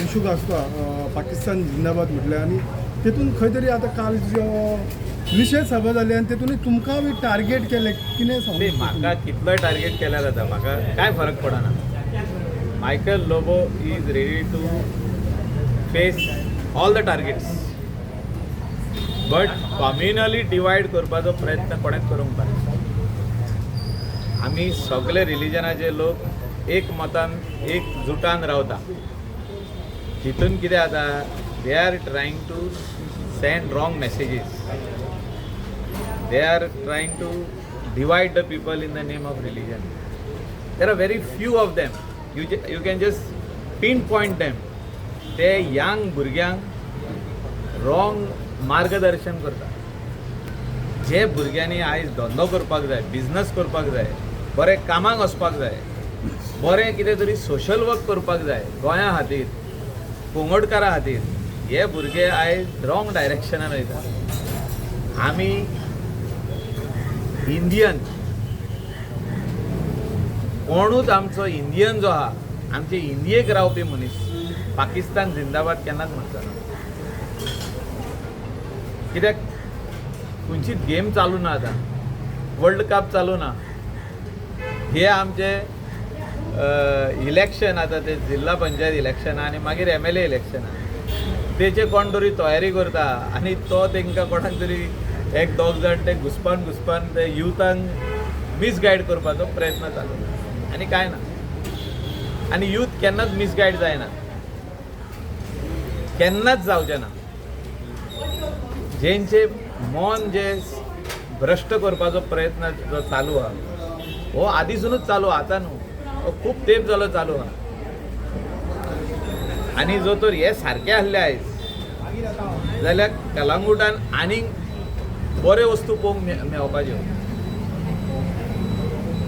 Issue गाजता, Pakistan जिंदाबाद म्हटलें आनी तेतून खंय तरी आतां काल जो निशेध सभा जाली आनी तेतून तुमकां बी टार्गेट केलें कितें न्ही, सांगू? म्हाका कितलोय टार्गेट केल्यार जाता, म्हाका कांय फरक पडना. Michael Lobo is ready to face all the targets, but communally divide करपाचो प्रयत्न कोणेच करूंक ना. आमी सगळे रिलिजनाचे लोक एक मतान, एक जुटान रावता. हितून कितें जाता, they are trying to send wrong messages, they are trying to divide the people in the name of religion. There are very few of them. You can just pinpoint them. ते यंग भुरग्यांक wrong मार्गदर्शन करता. जे भुरग्यांनी आयज धंदो करपाक जाय, business करपाक जाय, बरें कामाक वचपाक जाय, बरें कितें तरी सोशल वर्क करपाक जाय गोंया खातीर, कोंगडकारा खातीर, हे भुरगे आयज रॉंग डायरेक्शनान वयता. आमी इंडियन, कोणूच आमचो इंडियन जो आहा, आमचे इंडियेक रावपी मनीस पाकिस्तान जिंदाबाद केन्नाच म्हणचो ना. कित्याक खंयचीच गेम चालू ना आतां, वर्ल्ड कप चालू ना. हे आमचे इलेक्शन आतां ते जिल्हा पंचायत इलेक्शन आनी मागीर एमएलए इलेक्शन, तेचे कोण तरी तयारी करता आनी तो तांकां कोणाक तरी एक दोग जाण ते घुसपान घुसपान ते युथांक मिसगायड करपाचो प्रयत्न चालू आनी कांय ना. आनी यूथ केन्नाच मिसगायड जायना, केन्नाच जावचें ना. जेंचे मन जे भ्रश्ट करपाचो प्रयत्न जो चालू आहा, हो आदीसुनूच चालू आहा, आतां न्हू, हो खूब तेंप जालो चालू आहा. आनी जो तर हे सारके आहले आयज जाल्यार कलांगूटान आनीक बऱ्यो वस्तू पळोवंक मेवपाच्यो.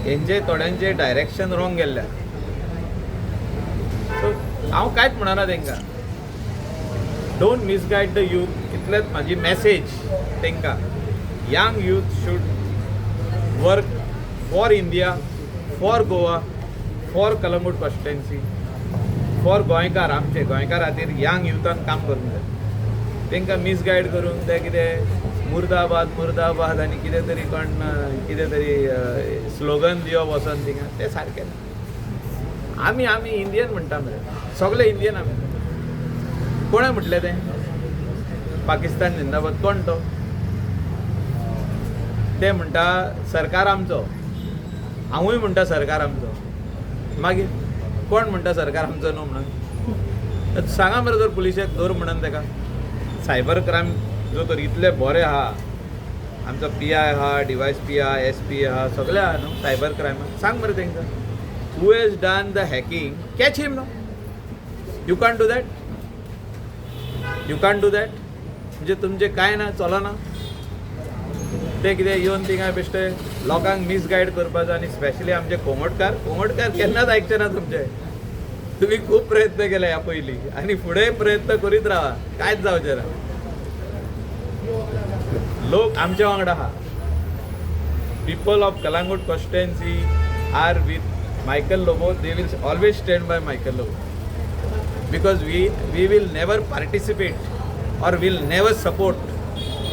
हेंचे थोड्यांचे डायरेक्शन रॉंग गेल्ले. सो हांव कांयच म्हणना तांकां, don't misguide the youth, इतलेच म्हाजी मॅसेज तांकां. Young youth should work for India, for Goa, for Calangute constituency, for गोंयकार. आमचे गोंयकार खातीर यंग युथान काम करूंक जाय. तांकां मिसगायड करून ते कितें मुर्दाबाद मुर्दाबाद आनी कितें तरी कोण कितें तरी स्लोगन दिवप वचोन थिंगा, तें सारकें ना. आमी आमी इंडियन म्हणटा मरे, सगळे इंडियन आमी. कोणें म्हटलें तें पाकिस्तान जिंदाबाद? कोण तो? ते म्हणटा सरकार आमचो. हांवूय म्हणटा सरकार आमचो. मागीर कोण म्हणटा सरकार आमचो न्हू म्हणून? सांगा मरे, जर पुलिशेक धर म्हणून ताका. सायबर क्रायम जो तर इतले बरे आहा, आमचो पीआय आहा, डिवायस पी आहा, एसपी आहा, सगळे आहा न्हू सायबर क्रायमान. सांग मरे तांकां, who has done the hacking, catch him. No, you can't do that, you can't do that. म्हणजे तुमचें कांय ना, चलना. ते कितें येवन थिंगा बेश्टे लोकांक मिसगायड करपाचो आनी स्पेशली आमचे कोंगोटकार. कोंगोटकार केन्नाच आयकचे ना तुमचे. तुमी खूब प्रयत्न केले ह्या पयलीं आनी फुडें प्रयत्न करीत रावा, कांयच जावचें ना. लोक आमच्या वांगडा आहा. People of Calangute constituency are with Michael Lobo. They will always stand by Michael Lobo because we will never participate or will never support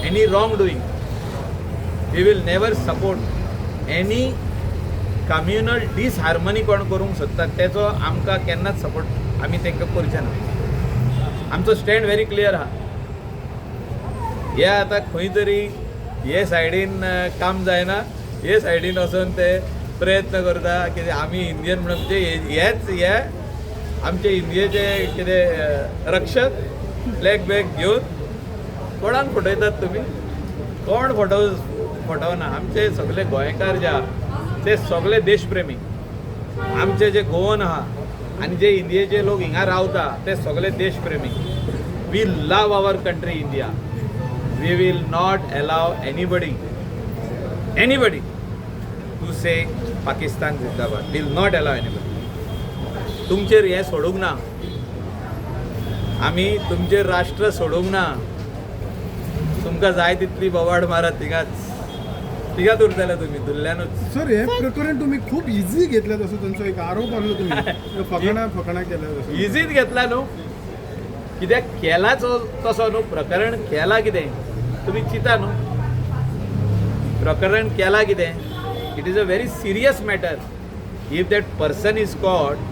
any wrong doing. We will never support any communal disharmony. कोण करूंक सोदतात तेचो आमकां केन्नाच support आमी तांकां करचे ना. आमचो स्टँड व्हेरी क्लियर आहा. हे आतां खंय तरी हे सायडीन काम जायना, हे सायडीन वचोन ते प्रयत्न करता की आमी इंडियन म्हणून. म्हणजे हेच हे आमचे इंडियेचे कितें रक्षक फ्लॅग बॅग घेवन कोणाक फटयतात तुमी? कोण फटवना. आमचे सगळे गोंयकार जे आहा ते सगळे देशप्रेमी. आमचे जे गोवन आहा आनी जे इंडियेचे लोक हिंगा रावता ते सगळे देशप्रेमी. We love our country India. We will not allow anybody, anybody to say Pakistan Zindabad. Will not allow anybody. तुमचेर हें सोडूंक ना आमी, तुमचेर राष्ट्र सोडूंक ना. तुमकां जाय तितली बोवाळ मारात, थिंगाच थिंगाच उरतले तुमी धुल्ल्यानूच. सर, हे प्रकरण तुम्ही खूप इझी घेतलं, असं तुमचा एक आरोप आसलो, तुम्ही फकाणा फकाणा केल्या तसं. इझीच घेतला न्हू. कित्याक केलाच तसो न्हू प्रकरण केलां कितें तुमी चिंता न्हू प्रकरण केलां कितें. It is a very serious matter. If that person is caught,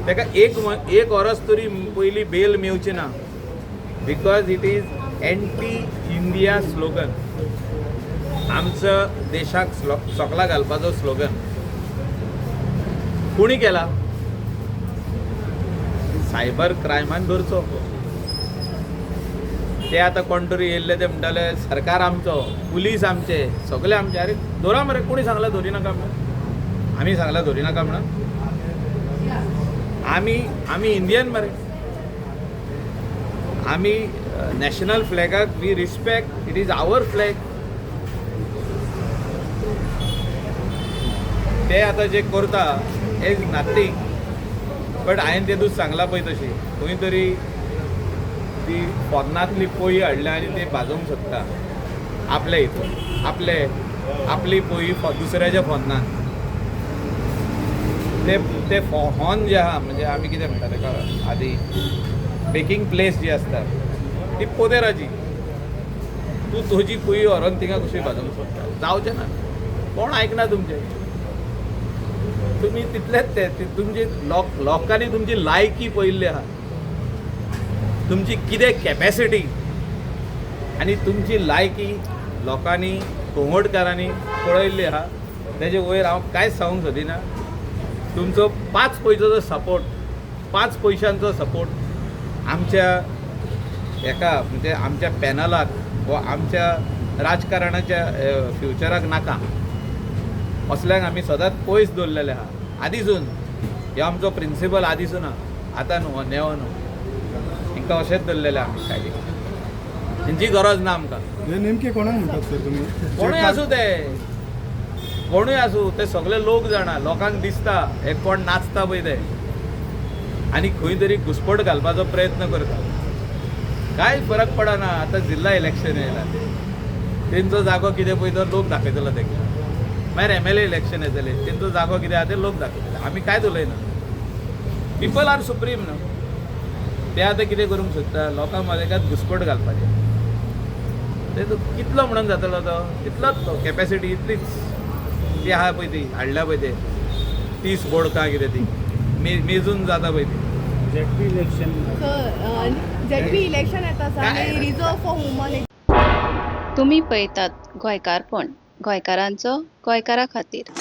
ताका एक वरस तरी पयली बेल मेवची ना, because it is anti India slogan. आमचो देशाक सोकला घालपाचो स्लोगन कोणी केला? सायबर क्रायमान धरचो. ते आतां कोण तरी येयल्ले, ते म्हणटाले सरकार आमचो, पुलीस आमचे, सगळे आमचे. अरे धरा मरे, कोणी सांगला धरी नाका म्हणून? आमी सांगला धरी नाका म्हणून? आमी इंडियन मरे. आमी national फ्लॅगाक we respect. It is our flag. ते आतां जे करता is nothing but हांवें तेदूस सांगलां पळय तशी खंय तरी ती फोर्नांतली पोळी हाडल्या आनी ती भाजूंक सोदता आपल्या हितून, आपले आपली पोळी दुसऱ्याच्या फोर्नान. ते ते हॉर्न जे आहा, म्हणजे आमी कितें म्हणटा तेका आदी बेकींग प्लेस जी आसता ती पोदेराची. तूं तुजी पोळी व्हरोन थिंगा कशी भाजूंक सोदता? जावचें ना. कोण आयकना तुमचें. तुमी तितलेच ते तुमची लोकांनी तुमची लायकी पळयल्ली आहा, तुमची कितें कॅपॅसिटी आनी तुमची लायकी लोकांनी कोंगोडकारांनी पळयल्ली आहा. तेजे वयर हांव कांयच सांगूंक सोदिना. तुमचो 5 पयशाचो सपोर्ट, 5 पयशांचो सपोर्ट आमच्या हेका, म्हणजे आमच्या पॅनलाक वा आमच्या राजकारणाच्या फ्युचराक नाका. असल्यांक आमी सदांच पयस दवरलेले आहा आदीसून. हे आमचो प्रिंसिपल आदीसून आहा, आतां न्हू, नेवो न्हू. तांकां अशेंच दवरलेलें आमी सायडीक, तेंची गरज ना आमकां. हे नेमके कोणाक म्हणटात सर तुमी? कोणूय आसूं, ते कोणूय आसूं, ते सगळे लोक जाणा. लोकांक दिसता हे कोण नाचता पळय ते आनी खंय तरी घुसपट घालपाचो प्रयत्न करता. कांय फरक पडना. आतां जिल्ला इलेक्शन येयला, तेंचो जागो कितें पळय तो लोक दाखयतलो तेका. मागीर एमएलए इलेक्शन येतलें, तेंचो जागो कितें आहा ते लोक दाखयतले. आमी कांयच उलयना. People are supreme न्हू. ते आतां कितें करूंक सोदता, लोकां मदेकात घुसपट घालपाचें. ते तो कितलो म्हणून जातलो तो तितलोच, तो कॅपॅसिटी इतलीच ती आहा पळय, ती हाडल्या पळय ते 30 बोडकां कितें ती मेजून जाता पळय ती. ZP election. झेडपी इलेक्शन येता आसा काय? आनी रिजर्व फॉर वुमन. तुमी पळयतात गोंयकारपण, गोंयकारांचो गोंयकारा खातीर.